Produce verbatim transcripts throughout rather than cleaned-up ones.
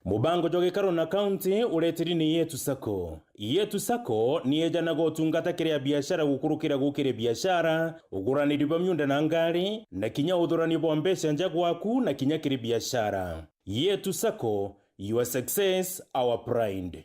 Mubango jwa gikaro na kaunti uretiri ni Yetu Sacco. Yetu Sacco ni ejanaga utungata kiri a biashara gukurukira gukiri biashara, uguraniri bwa miunda na ngari, na kinya uthurani bwa mbeca nja gwaku na kinya kiri biashara. Yetu Sacco, your success, our pride.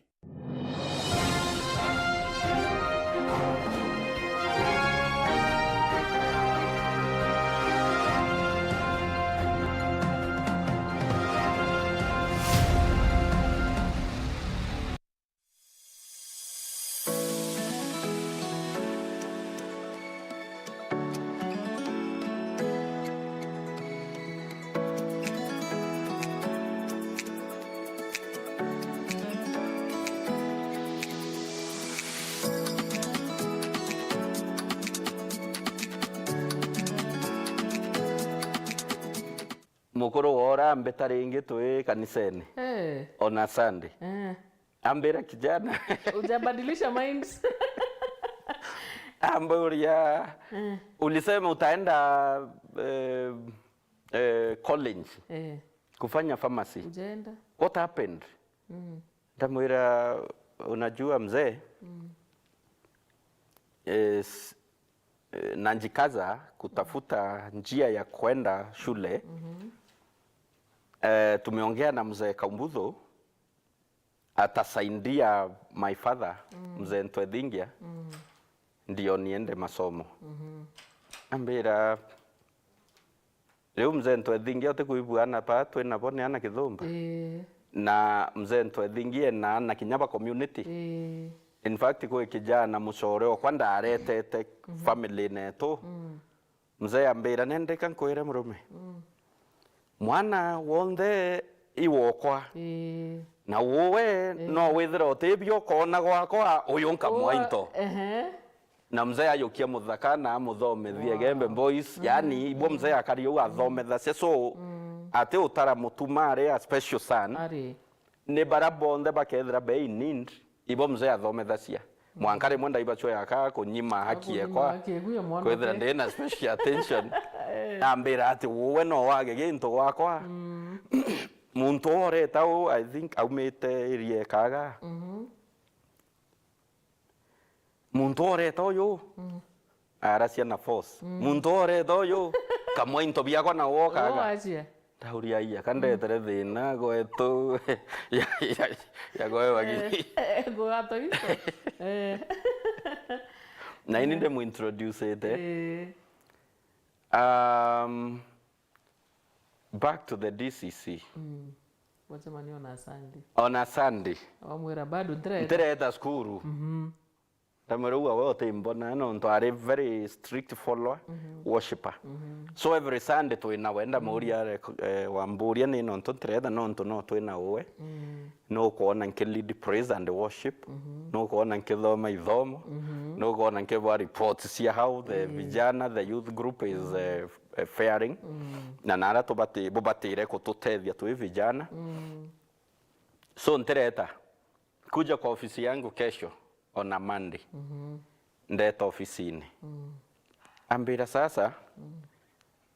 Mukuru wora mbita ringi twi kanisene. Eh. On a Sunday. Eh. Ambira, "Kijana." Hujabadilisha minds. Amburia, Eh. "Ulisema utaenda, eh, eh, college Eh. kufanya pharmacy. Ujaenda. What happened?" Mm. Ndamwira, "Unajua mzee, Mm. eh, s-, eh, najikaza kutafuta njia ya kwenda shule." Mhm. Eh, tumeongea na mzee Kaumbuthu, atasaidia my father, Mm. mzee Ntwethingia, Mm. ndio niende masomo. Mhm. Ambira, "Riu mzee Ntwethingia utikuigua ana ba twina bo ni ana kithumba?" Ii. Na mzee Ntwethingia ena ana kinya ba community. Ii. In fact, kwi kijana mucore okwa ndaretete Mhm. family netu. Mm. Mzee ambira, "Nendeka nkwire murume. Mm. Mwana wonthe i wokwa. Ii. Na uwe Ii. no withire utibio ukona gwakwa uyu nkamwa Uwa-, into." Ehe. Na mzee ayukia muthaka na amuthomethia Oh. Gembe Boys. Mm. Yani, ibo mzee akari uu athomethacia. So, Mm. ati utara mutuma ari a special son. Ari. Ni bara bonthe bakethira be in need, ibo mzee athomethacia. Mwanka rimwe ndaibacwa yaka kunyima haki Akunyima ekwa. haki eku ya mwana Kwithira wake. Ndina special attention. Eh. Ambira ati, "Uwe no wage gintu gwakwa." Mm. Muntu oreta u, I think, aumite area ekaga. Mhm. Muntu oreta uyu. Mm. Aracia na force. Mm. Muntu oreta uyu. Kamwa into biakwa na wokaga. Wachia. Ndauria, "Iya, ka ndetere thina gwetu ya, ya, ya gwe wagi." Eh, eh, gugato iso. Eh. Na ini Eh. ndimuintroducete. Eh. Um, back to the D C C. Mm. Wacemania ona Sunday. Ona Sunday. Wamwira, "Bado ntireta." Ntireta cukuru. Mhm. Ndamwira, "Ugwa we utimbona," nontu ari very strict follower, Mhm. worshipper. Mhm. So every Sunday twina we, ndamuria, Mhm. eh, wamburia ni nontu ntirenda, nontu no twina uwe. Mm. Nukwona nki lead praise and worship. Mhm. Nukwona nkithoma ithomo. Mhm. Nukwona nkibwa reports cia how the Mm. vijana, the youth group is, Mm. eh, f-, eh, faring. Mm. Na nara tubati-, bubatire kututethia twi vijana. Mm. So ntireta. Kuja kwa ofisi yangu kesho on a Monday. Mhm. Ndeta ofisini. Mm. Ambira, "Sasa, Mm.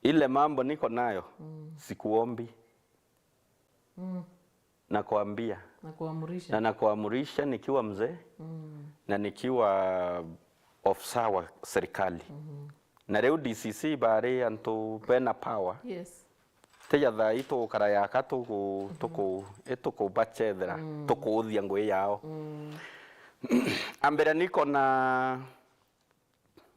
ile mambo niko nayo, Mm. sikuombi. Mm. Nakwambia. Na kuamurisha. Na nakuamurisha nikiwa mzee Mm. na nikiwa ofisa wa serikali." Mhm. Na riu D C C bari antu bena power. Yes. Tija thaa ii tugukara yaka tugu-, Mhm. tuku-, i tukubachethera, Mm. tukuuthia ngui yao. Mm. Ambira, "Niko na,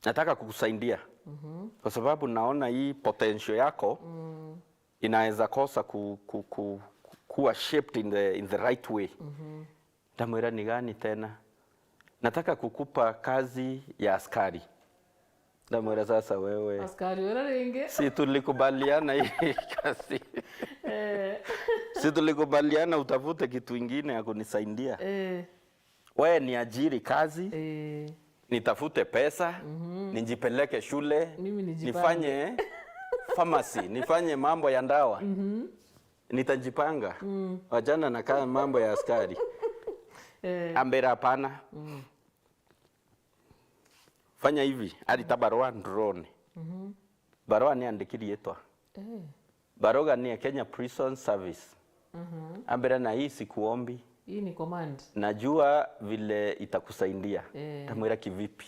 nataka kukusaidia. Mhm. Kwa sababu naona hii potential yako Mm. inaweza kosa ku-, ku-, ku-, kuwa shaped in the, in the right way." Mhm. Ndamwira, "Ni gani tena?" "Nataka kukupa kazi ya askari." Ndamwira, "Sasa wewe, Askari wera ringi. si tulikubaliana hii kazi? Eh. Si tulikubaliana utafute kitu ingine ya kunisaidia? Eh. Wewe niajiri kazi, Eh. nitafute pesa, Mhm. nijipeleke shule, Mimi nijipange. nifanye pharmacy, nifanye mambo ya ndawa." Mhm. Nitajipanga. Mm. Wachana na ka-, mambo ya askari. Eh. Ambira, "Hapana. Mm. Fanya hivi, arita barua ndurone." Mhm. Barua ni andiki riitwa. Eh. Barua ni ya Kenya Prison Service. Ambira, "Na hii sikuombi. Hii ni command. Najua vile itakusaidia." Eh. Ndamwira, "Kivipi?"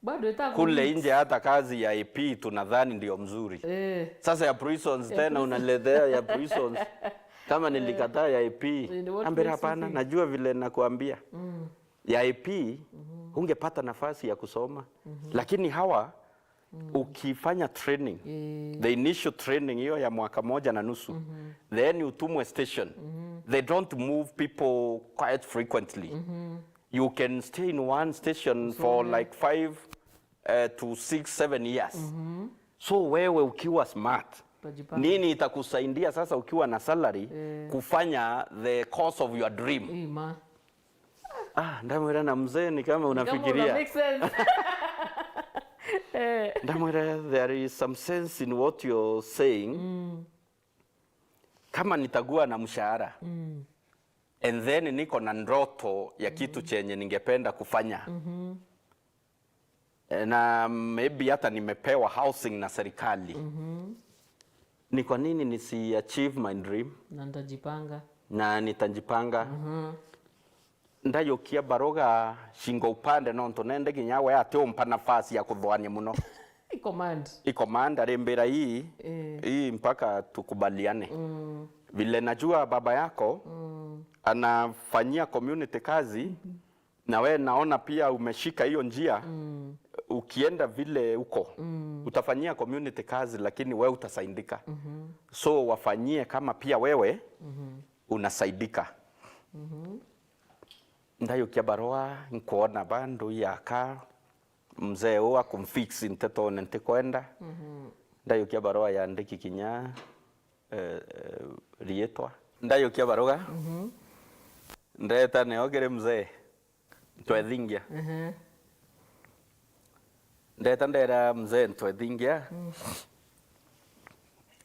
Bado itaku- Kule nje hata kazi ya A P tunadhani ndio mzuri. Eh. Sasa ya prisons tena unaletea ya prisons. Kama nilikataa ya A P. Ambira, "Hapana, najua vile nakuambia." Ya A P, ungepata nafasi ya kusoma. Lakini hawa, ukifanya training, the initial training hiyo ya mwaka moja na nusu, then utumwe station. They don't move people quite frequently. You can stay in one station for like five, uh, to six, seven years. So wewe ukiwa smart, utajipanga. Nini itakusaidia sasa ukiwa na salary kufanya the course of your dream? Ima. Ah, ndamwira, "Na mzee, ni kama unafikiria." Make sense. Eh. Ndamwira, "There is some sense in what you're saying." Kama nitakuwa na mshahara, and then niko na ndoto ya kitu chenye ningependa kufanya, eh, na maybe hata nimepewa housing na serikali, ni kwa nini nisi achieve my dream? Na nitajipanga. Na nitajipanga. Ndayukia baroga shingo upande, nontu nende kinya we atiumpa nafasi ya kuthoania muno. I command. I command, arimbira, "Hii, hii mpaka tukubaliane." Vile najua baba yako anafanyia community kazi, na we naona pia umeshika hiyo njia, ukienda vile uko, utafanyia community kazi, lakini we utasaidika. So wafanyie kama pia wewe unasaidika. Ndayukia baroa, nkwona bandu yaka mzee uu akumfix ntetone ntikwenda. Ndayukia baroa yandiki kinya, eh, eh, riitwa. Ndayukia baroa, ndeta neo kiri mzee Ntwethingia. Ndeta ndera mzee Ntwethingia,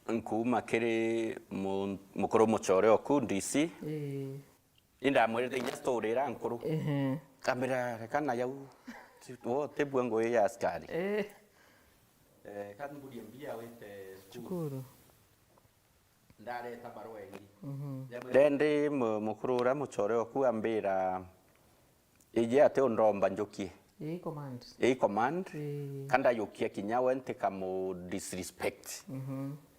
nkuuma kiri mu-, mukuru mucore oku D C. Indamwirite inya story ira nkuru. Ambira, "Reka na yau. Wo tibua ngui ya askari." Eh, ka mburie mbia wite cukuru. Ndareta barua ingi. Ndamwira, "Indi mu-, mukuru uria mucore oku ambira, iji ati undomba njukie." Ii command. Ii command. Ii. Ka ndayukia kinya we ntikamu disrespect.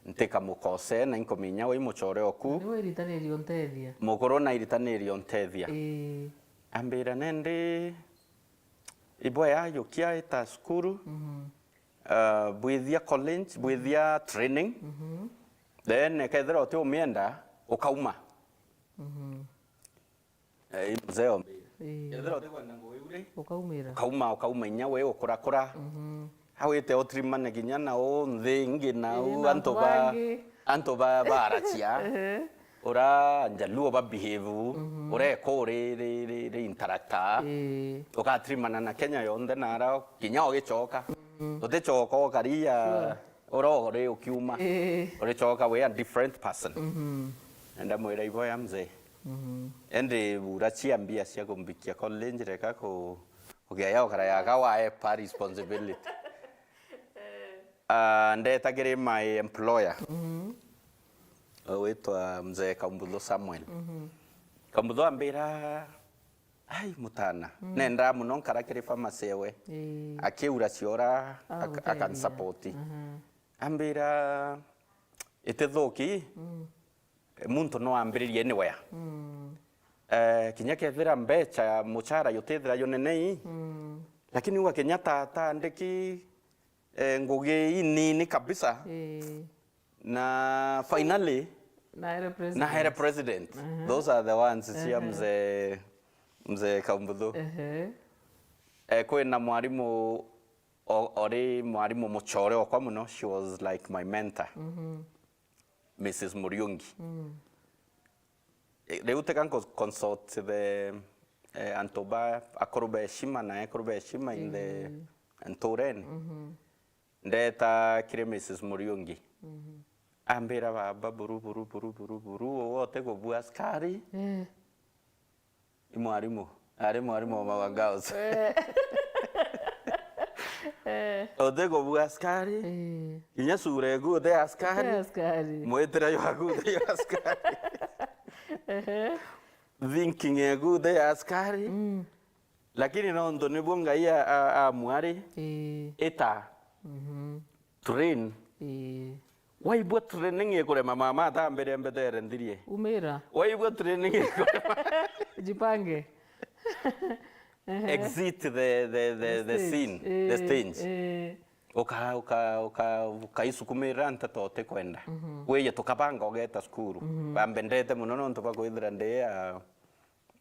Ntikamukose, na inkuminya we i mucore oku. Niwe iritaniri untethia. Mukuru na iritaniri untethia. Ii. Ambira, "Nindi ibwea yukia ita cukuru, ah, bwithia college, bwithia training. Then kethira uti umienda, ukauma." Eh, i mzee ombire. Ii. Ethira utikwenda ngugi iu ri, ukaumira. Ukauma, ukauma inya we ukurakura. Awite utrimane kinya na u nthi ingi na u antu ba, antu ba, barachia. Ura Njaluo ba behave u, ureka uri ri, ri, ri interactor. Ii. Ugatrimana na Kenya yonthe na ara kinya ugicoka. Uticoka ukaria. Sure. Ura uri ukiuma, uricoka wi a different person. Ndamwira, "Iboya mzee. Indi bura cia mbia cia kumbikia college, reka ku-, kugia ya ukara yaka waepa responsibility." Ah, ndeta kiri my employer. Witwa mzee Kaumbuthu Samuel. Kaumbuthu ambira, "Ai, mutana, nenda muno nkara kiri pharmacy ewe." Ii. Akiura ciora, ak-, akansupport. Ambira, "Itithuki, muntu no ambiririe anywhere. Eh, kinya kethira mbecha, muchara yutithira yunenei, lakini uga kinya tata ndiki, eh, ngugi inini kabisa." Ii. Na finally, naere president. Naere president. Those are the ones cia mzee, mzee Kaumbuthu. Eh, kwina mwarimu o-, ori mwarimu mucore okwa muno, she was like my mentor. Missus Muriungi. Eh, riu tika nko-, consult the, eh, antu ba akuru ba heshima na ekuru ba heshima in the ntureni. Ndeta kiri Missus Muriungi. Ambira, "Baba, buru, buru, buru, buru, buru, uwe utigubua askari." Eh. I mwarimu. Ari mwarimu wa Mawa Girls. Eh. Eh. Utikubua askari. Eh. Kinya sura eku uti askari. Uti askari. Mwitire jwaku uti jwa askari. Ehe. Thinking eku uti ya askari. Mm. Lakini nontu nibwo Ngai a-, a-, amwari. Eh. Ita. Mhm. Train. Ii. Waigua training ikurema, mama atambire mbetere nthirie. Umira. Waigua training ikurema. Jipange. Ehe. Exit the, the, the, the scene, the stage. Ii. Uka-, uka-, uka-, ukaisukumira nteto utikwenda. Mhm. Wije tukabanga ugeta cukuru. Mhm. Bambendete muno nontu bwa kwithira ndi a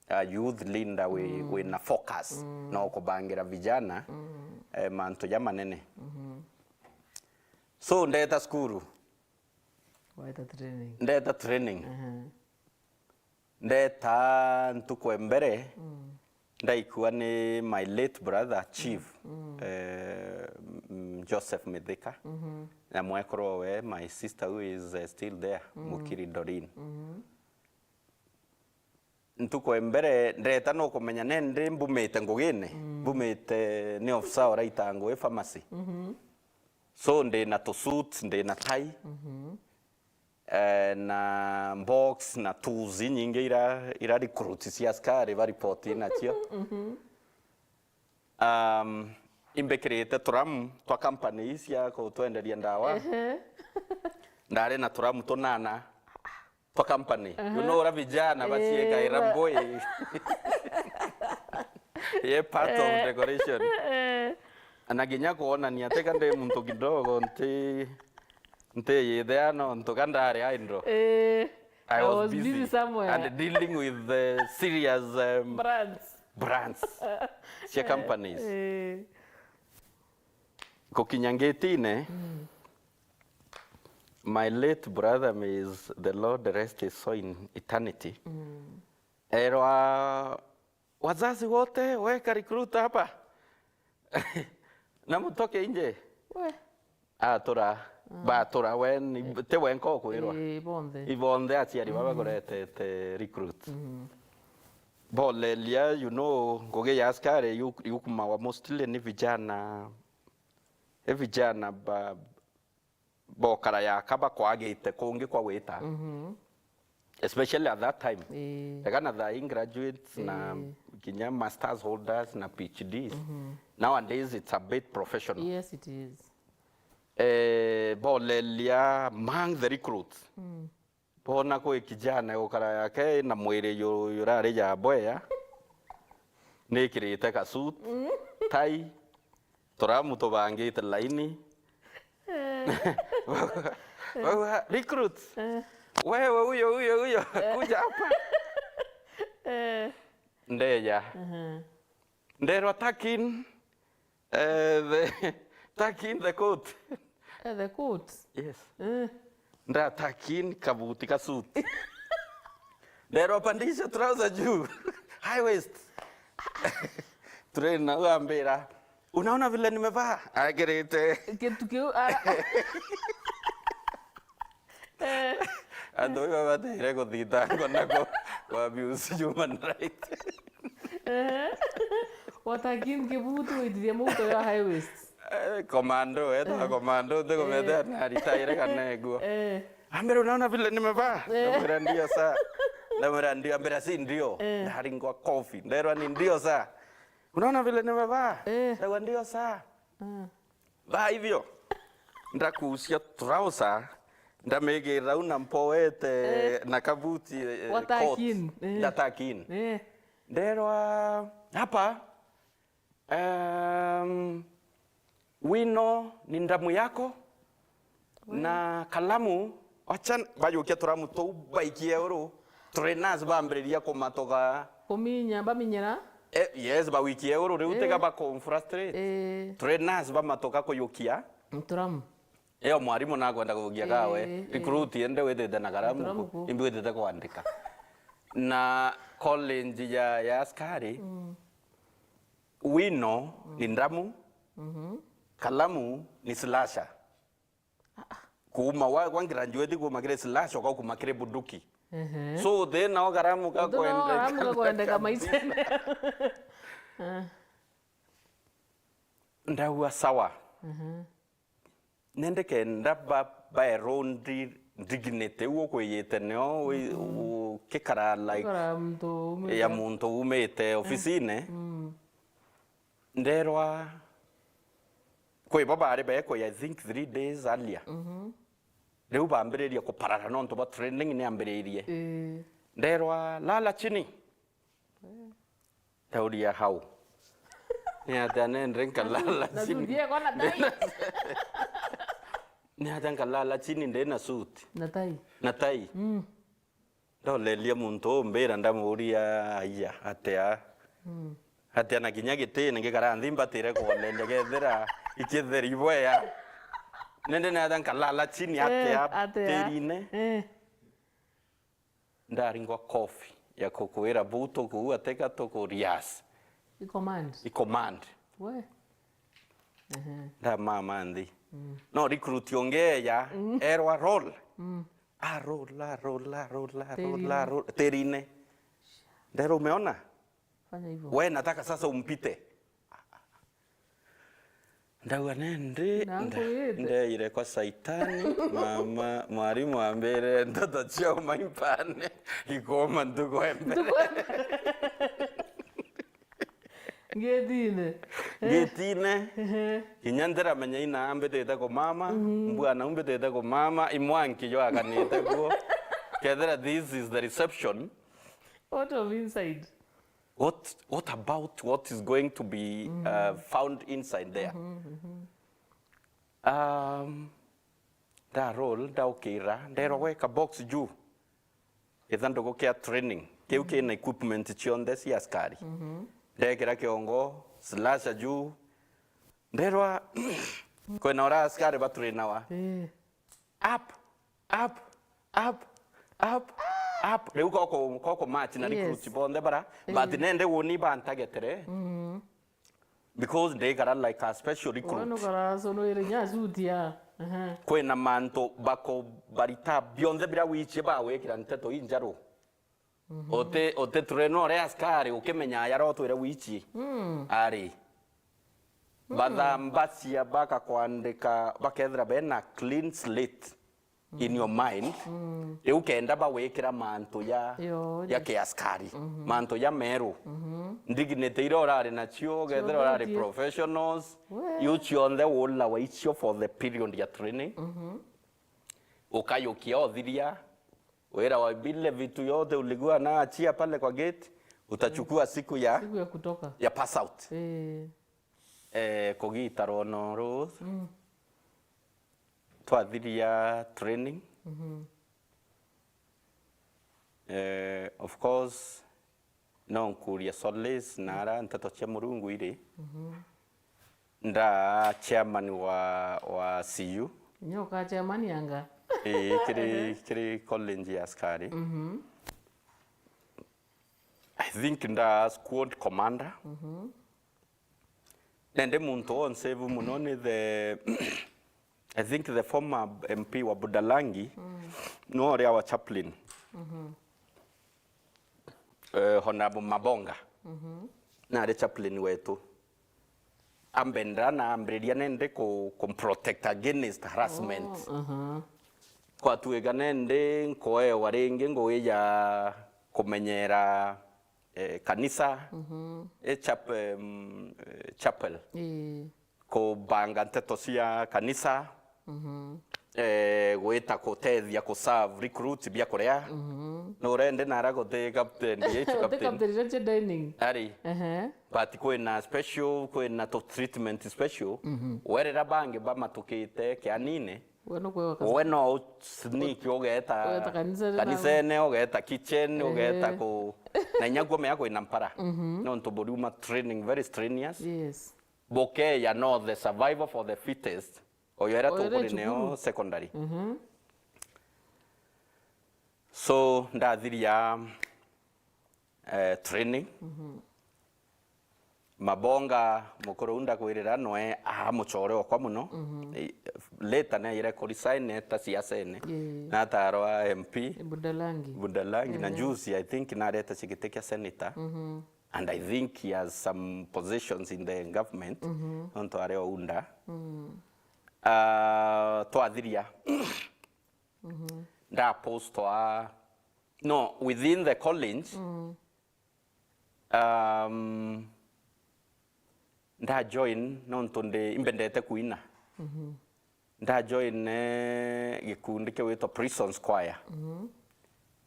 a youth leader wi, mm, wina focus, mm, na ukubangira vijana, mm, eh, mantu jamanene. Mhm. So, ndeta cukuru. Waita training. Ndeta training. Aha. Ndeta ntuku e mbere, mm, ndaikua ni my late brother, Chief, mm, eh, mm, Joseph Mithika, mhm, na mwekuru we, my sister who is, eh, still there, mm, Mukiri Doreen. Mhm. Ntuku e mbere ndeta no kumenya nendi mbumite ngugine, mm, mbumite ni ofisa uraita ngugi pharmacy. Mhm. So ndi na tu suit, ndi na tai. Mhm. Eh, na box na tools inyingi ira, ira recruit cia askari ba report nacio. Mhm. Um, imbikirite turamu twa company ii cia kutwenderia ndawa. Ehe. Ndari na turamu tunana twa company. Aha. You know, ura vijana baciekaira, eh, mbui. Ye part of, eh, decoration. Eh. Na nginya kwonania tika ndi muntu kidogo, nti, nti yithea nontu ka ndari idle. Eh. I was busy somewhere. I was busy and dealing with the serious, um, brands. Brands cia companies. Eh. Gukinya ngitine, mm, my late brother, may his, the Lord rest his soul in eternity, mm, erwa, "Wazazi wote weka recruit hapa na mutoke nje." We. Atura, mm, batura, we ni, ti wenka ukwirwa. Ii, bonthe. Ibonthe aciari baba, mm, bakuretete recruit. Mhm. Boleria, you know, ngugi ya askari yu-, yukumawa mostly ni vijana, e vijana ba, bokara yaka bakwagite kungi kwa gwita. Mhm. Especially at that time. Ii. Ega na thaa ii graduates na, ii, kinya masters holders na P H Ds. Mhm. Nowadays it's a bit professional. Yes, it is. Eh, boleria among the recruits. Mm. Bona kwi kijana gukara yake na mwiri yu-, yurari ja bwea. Nikirite ka suit, mm, tai, turamu tubangite laini. Eh. Bauga, "Recruit, eh, wewe huyo, huyo, huyo, eh, kuja hapa." Eh. Ndeja. Aha. Nderwa, "Tuck in, eh, the, tuck in the coat." Eh, the coat? Yes. Eh. Nda tuck in kabuti ka suit. Nderwa, "Pandisha trouser juu." High waist. Train nau ambira, "Unaona vile nimevaa?" Agirite. Kintu kiu, ara-, eh. Antu iba bateire kuthitangwa na ku, ku abuse human rights. Eh. Watakin kibutu witithia muto ya high waist. Eh, commando, etaga, eh, commando, ntikumete, eh, na ritaire kana eguo. Eh. Ambira, "Unaona vile nimevaa?" Eh. Ndamwira, "Ndio, sir." Ndamwira, "Ndio." Ambira, "Si ndio." Eh. Ndaringwa kofi. Nderwa ni, "Ndio, sir." "Unaona vile nimevaa?" Eh. Ndauga, "Ndio, sir." Mm. Vaa hivyo. Ndakucia trouser, ndamigirira u na mpoete, eh, na kabuti, eh, coat. Watakin, eh. Ndatakin. Eh. Nderwa, "Hapa, um, wino ni ndamu yako, na kalamu, wacha," bayukia turamu tuu baikie uru, trainers bambiriria kumatoga. Kuminya, baminyera? Eh, yes, bawikie uru, riu, eh, tiga ba confrustrate. Eh. Trainers bamatoga kuyukia. Turamu. Eo mwarimu nakwenda kugia kawe, eh, recruit, eh, ende withite na kalamu, turamu ku, ku, imbi withite kwandika. Na college ya, ya askari, mm, wino, mm, ni ndamu, mhm, kalamu ni slasher. Ah, ah. Kuuma wa, wa graduate kuuma kiri slasher, uka kuuma kiri bunduki. Ehe. So, thina o kalamu, untu no gakwendeka, kalamu gakwendeka kabisa. Maisene. Ah. Ndauga sawa. Mhm. Nende kenda ba, baerondi dignity u ukwiyite nio wi-, ukikara like Ukara muntu umite. Ya muntu umite ofisine. Mm. Nderwa kwi bo bari bekwi, I think three days earlier. Mhm. Riu bambiriria kuparara nontu bwa training niambiririe. Ii. Nderwa, "Lala chini." Ndauria, "How?" Ni atia nende nkalala Na chini? Suti yako na tai. Ni atia nkalala chini ndi na suti? Na tai. Na tai? Mm. Ndoleria muntu umbira, ndamuria, "Aya, atia?" Mm. Atia na kinya gitine ngikara nthi mbatire kwoleria kethira ikitheri bwea. Nende ni atia nkalala chini, atia? Eh, atia? Tirine. Eh. Ndaringwa kofi ya kukwira butu kuu ateka tuku rias. I command. I command. We. Ehe. Ndamama nthi. Mm. No recruit ungi eya, mm, erwa roll. Mm. A roll, a roll, a roll, a roll, a roll. Tirine. Nderwa, "Umeona? Fanya hivyo. We nataka sasa umpite." Ndauga, "Nende, nda-, ndeire kwa Saitani, mama, mwarimu ambire nteto cia uma impane, ikoma ntuku ya mbere." Ntuku ya mbere. Ngitine. Ngitine. Ehe. Kinya ndiramenya ina mbitite kumama, mhm, mbwana u mbitite kumama, imwanki jwakanite kuo. Kethira this is the reception. What of inside? What, what about what is going to be, mm, uh, found inside there? Mhm, mhm. Um, nda roll, ndaukira, nderwa gweka box juu. Ithanduku kia training. Kiu, mhm, kina equipment cionthe cia askari. Mhm. Ndekira kiongo, slasher juu. Nderwa, kwina uria askari batrainawa. Eh. Up, up, up, up, up. Riu koko, koko match na, yes, recruit bonthe bara. Eh. But nende woni bantagetere. Mhm. Because ndikara like a special recruit. Wona ukara sono ire nya suit ya. Aha. Kwina mantu bako barita bionthe bira wichie bawikira nteto injaru. Mhm. Uti, uti train uria askari ukimenya yara utwire wichie. Mm. Ari. Mm. Bathambacia bakakwandika bakethira bena clean slate in your mind. Mm. Riu kenda bawikira mantu ya, yo, ya kiaskari, mhm, mantu ya meru. Mhm. Dignity iria urari nacio, ugethira urari professionals, we, iu cionthe ulawa icio for the period ya training. Mhm. Ukayukia uthiria, wira wa vile vitu yote ulikuwa nayo achia pale kwa gate, utachukua siku ya, siku ya kutoka, ya pass out. Eh. Eh, kugita rwono ruu, mm, twathiria training. Mhm. Eh, of course, no nkuria Solis na ara nteto cia Murungu iri. Mhm. Nda chairman wa, wa C U. Nyoka chairman anga? Eh, kiri, kiri college ya askari. Mhm. I think nda squad commander. Mhm. Nende muntu onsevu muno ni the, I think the former M P wa Budalangi, mm, no uria wa chaplain. Mhm. Eh, Honorable Mabonga. Mhm. Nari chaplain wetu. Ambenda na ambiriria nende ku, kumprotect against harassment. Oh, aha. Kwatuika nende nkoewa ringi ngugi ya kumenyera, eh, kanisa, mhm, eh, chap-, em, eh, chapel. Ii. Kubanga nteto cia kanisa, mhm, eh, gwita kutethia kuserve recruit bia kuria. Mhm. Nurendi nara guti captain, G H uti captain. Captain iria cia dining. Ari. Ehe. But kwina special, kwina to treatment special. Mhm. Werera bangi bamatukite kianine. We no kwewa kabisa. We no u sneak ugeta kanisene, kanisene, ugeta kitchen, eh, ugeta ku, na inya guo mea kwina mpara. Mhm. Nontu buriuma training very strenuous. Yes. Bukeya no the survival for the fittest. Oyo era tukuri neo secondary. Mhm. So, ndathiria, eh, training. Mhm. Mabonga mukuru u ndakwirira noe aa mucore okwa muno. Mhm. Eh, later neeyire ku resign eta siasene. Ii. Natarwa M P. Budalangi. Budalangi, na juzi, I think, nareta chigiti kia senator. Mhm. and I think he has some positions in the government, nontu ari o UNDA. Ah, twathiria, ndapostwa, no, within the college, um, ndajoin nontu ndi, imbendete kuina. Ndajoin, eh, gikundi kiwitwa Prisons Choir.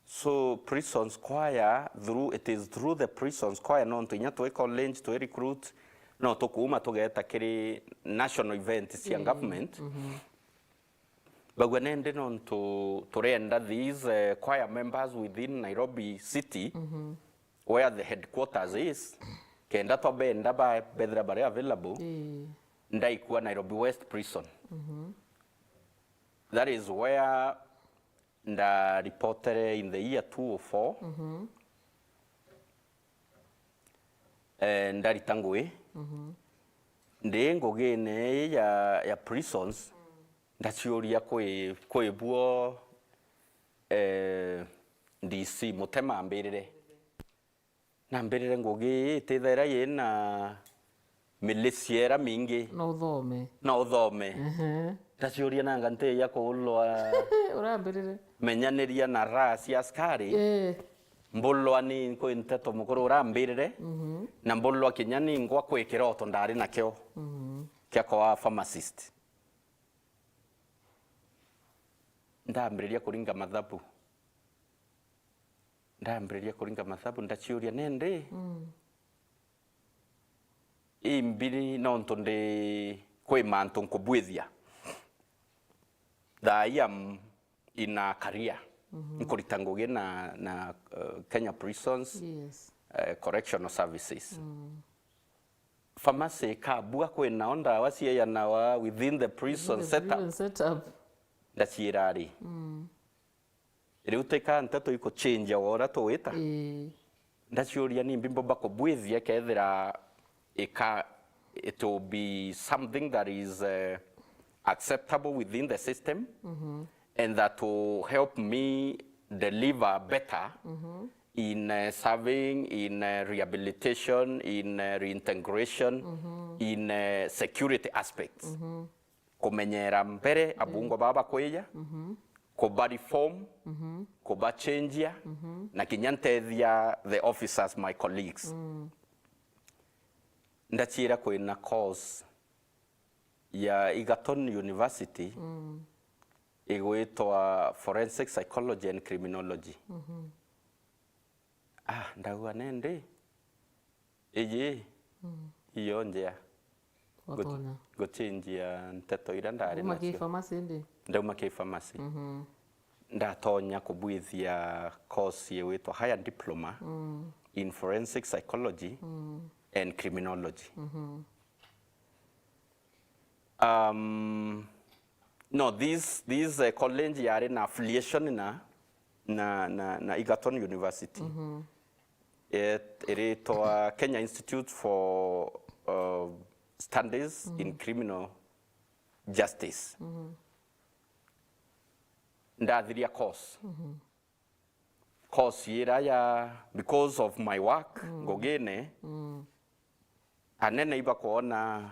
So Prisons Choir, through, it is through the Prisons Choir, nontu inya twi college, twi recruit, no tukuuma tugeta kiri national events cia government. Bagua nindi nontu turenda these, eh, choir members within Nairobi City, where the headquarters is, kenda twabenda ba, bethira bari available, ndaikua Nairobi West Prison. That is where ndaripotere in the year two oh four. Eh, ndarita ngui. Ndi ngugine ii ya, ya Prisons, ndaciuria kwi, kwi buo, eh, D C Mutema ambirire. Na mbirire ngugi ii itithaira yina milicia ira mingi. Na uthome. Na uthome. Ehe. Ndaciuria nanga nti ya kuulwa. Urambirire. Menyaniria na raa cia askari. Eh. Mbulwa ni kwi nteto mukuru urambirire. Na mbulwa kinya ni ngwa kwi kiroto ndari nakio. Kia kwa pharmacist. Ndambiriria kuringa mathabu. Ndambiriria kuringa mathabu, ndaciuria, nindi, imbiri nontu ndi, kwi mantu nkubwithia. That I am in a career. Nkurita ngugi na, na, uh, Kenya Prisons, yes, uh, Correctional Services. Pharmacy ikabua kwinao ndawa cieyanawa within the prison setup. Ndaciira ari, riu tika nteto ikuchenjia wa uria tuwita. Ii. Ndaciuria nimbi mbomba kubwithia kethira ika, it will be something that is, uh, acceptable within the system and that will help me deliver better in, uh, serving, in, uh, rehabilitation, in, uh, reintegration, in, uh, security aspects. Kumenyera mbere abungwa baba bakwija, kuba reform, kuba chenjia, na kinya ntethia the officers, my colleagues. Ndaciira kwina course ya Egerton University igwitwa Forensic Psychology and Criminology. Ah, ndauga nindi, iji, iyo njea. Watonya. Nguchenjia nteto iria ndari nacio. Uma ki pharmacy ndi? Ndauma ki pharmacy. Ndatonya kubwithia course yewitwa Higher Diploma in Forensic Psychology and Criminology. Um, no, this, this, uh, college yari na affiliation na, na, na, na Egerton University. It, iritwa Kenya Institute for, uh, Studies in Criminal Justice. Ndathiria course. Course ira ya, because of my work, ngugine, anene ibakwona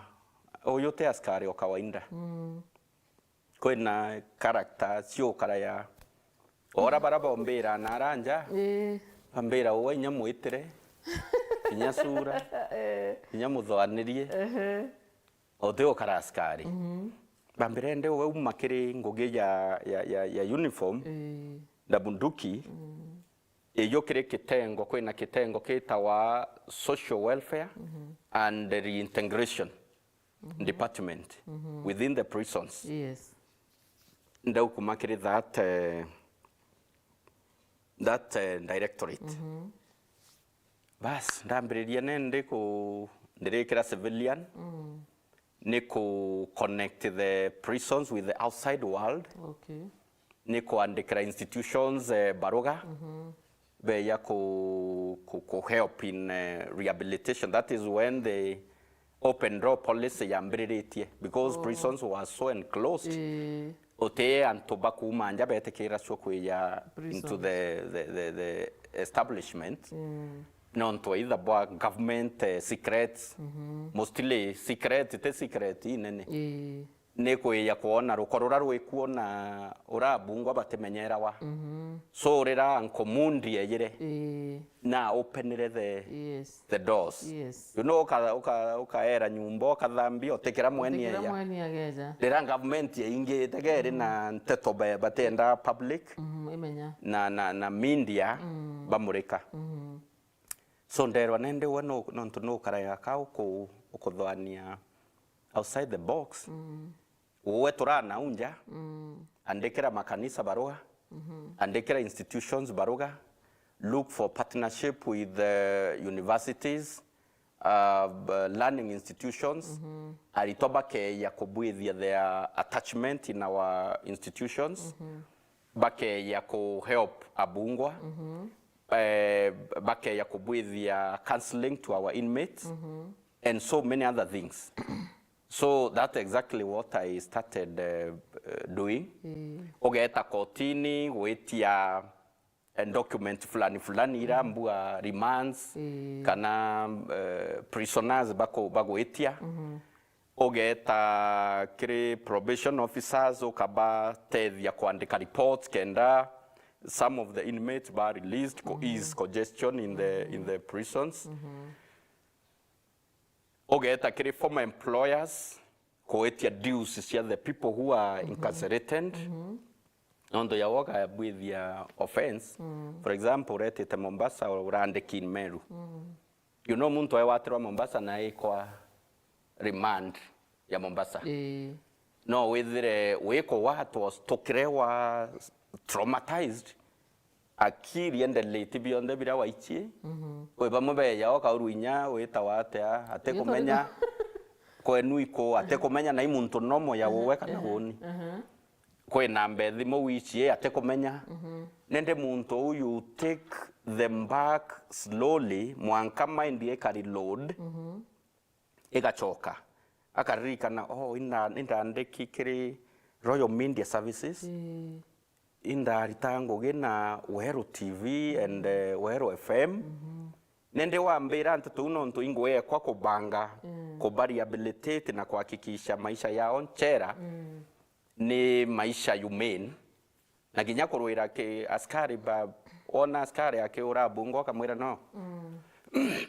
uyu ti askari o kawaida. Kwina character ciukaraya. Ora bara bombira na aranja, ii, bambira uwe inya mwitire, inya sura, eh, inya muthoanirie. Ehe. Uti ukara askari. Bambira ende uwe uma kiri ngugi ya, ya, ya, ya uniform, ii, na bunduki, iyo kiri kitengo, kwina kitengo kitawa social welfare and reintegration department within the prisons. Yes. Ndaukuma kiri that, eh, that, eh, directorate. Bas, ndambiriria nindi ku, ndirikira civilian, ni ku connect the prisons with the outside world. Okay. Ni kwandikira institutions, eh, baruga, beya ku, ku, ku help in, eh, rehabilitation. That is when the open door policy yambiriritie, because prisons were so enclosed. Ii. Uti antu ba kuuma nja betikiracua kwija into the, the, the, the establishment. nontu either bwa government, eh, secrets, mostly secret, ti secret inene. Ii. Ni kwija kwona ruko rura rwikuo na urabungwa batimenyerawa. So rira Uncle Mundi ejire, Ii. na openire the, Yes. the doors. Yes. You know, uka-, uka-, ukaera nyumba, ukathambia, utikira mweni Utikira eja. mweni ageja. Rira government yaingite geri na nteto ba-, batienda public Mhm, imenya. na, na, na media bamurika. So nderwa nende we no, nontu nukaraga ka uku-, ukuthoania outside the box. Uwe turana unja, andikira makanisa baruga, andikira institutions baruga, look for partnership with the universities, uh, b-, learning institutions, aritwa bakeya kubwithia their attachment in our institutions, bakeya ku help abungwa, eh, bakeya kubwithia counseling to our inmates, and so many other things. So that's exactly what I started, uh, uh, doing. Ii. Ugeeta kotini gwitia, eh, document fulani fulani ira mbua remands, Ii. kana, eh, prisoners baku-, bagwitia. Ugeeta kiri probation officers ukabatethia kwandika reports kenda some of the inmates ba released ku ease congestion in the, in the prisons. Ugeeta kiri former employers kwitia dues cia the people who are incarcerated. Nontu ya woga bwithia offense. For example, uretite Mombasa, urandiki in Meru. You know, muntu ewatirwa Mombasa na ikwa remand ya Mombasa. Ii. No withire wiko wa twas tukire wa traumatized, akiri endelete bionthe bira waichie. Kwi bamwe beja ukaurwa inya witawa atia, atikumenya kwenu iku, atikumenya na i muntu nomo ya uwe kana uni. Kwina mbethi muwichie atikumenya. Nende muntu uyu take them back slowly, mwanka mind ikari load, igacoka. Akaririkana, "Oh, inda-, indandiki kiri Royal Media Services, Ii. indarita ngugi na Weru T V and, eh, Weru F M." Nende wambira nteto iu nontu ingwekwa kubanga, kuba rehabilitate na kuhakikisha maisha yao nchera ni maisha humane. Na kinya kurwira ki askari ba, wona askari akiura bungo, ukamwira, "No,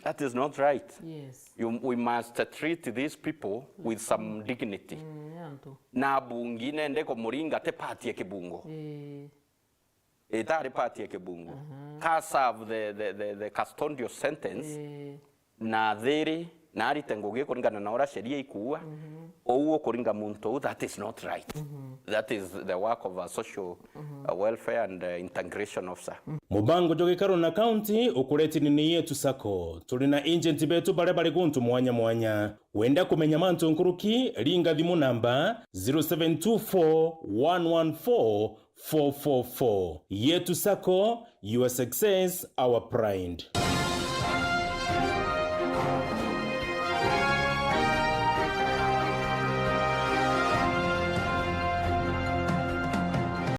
that is not right. Yes. You, we must treat these people with some dignity." Mm, ni antu. Na bungi nende kumuringa ti part ya kibungo. Ii. Itari part ya kibungo. Ka serve the, the, the, the custodial sentence. Ii. Na thiri, na arite ngugi kuringana na uria sheria ikuuga, uu ukuringa muntu uu, that is not right. That is the work of a social, uh, welfare and, uh, integration officer. Mubango jwa gikaro na kaunti ukuretini ni Yetu Sacco. Turi na agent betu baria bari guntu mwanya mwanya. Wenda kumenya mantu nkuruki, ringa thimu namba zero seven two four one one four four four four. Yetu Sacco, your success, our pride.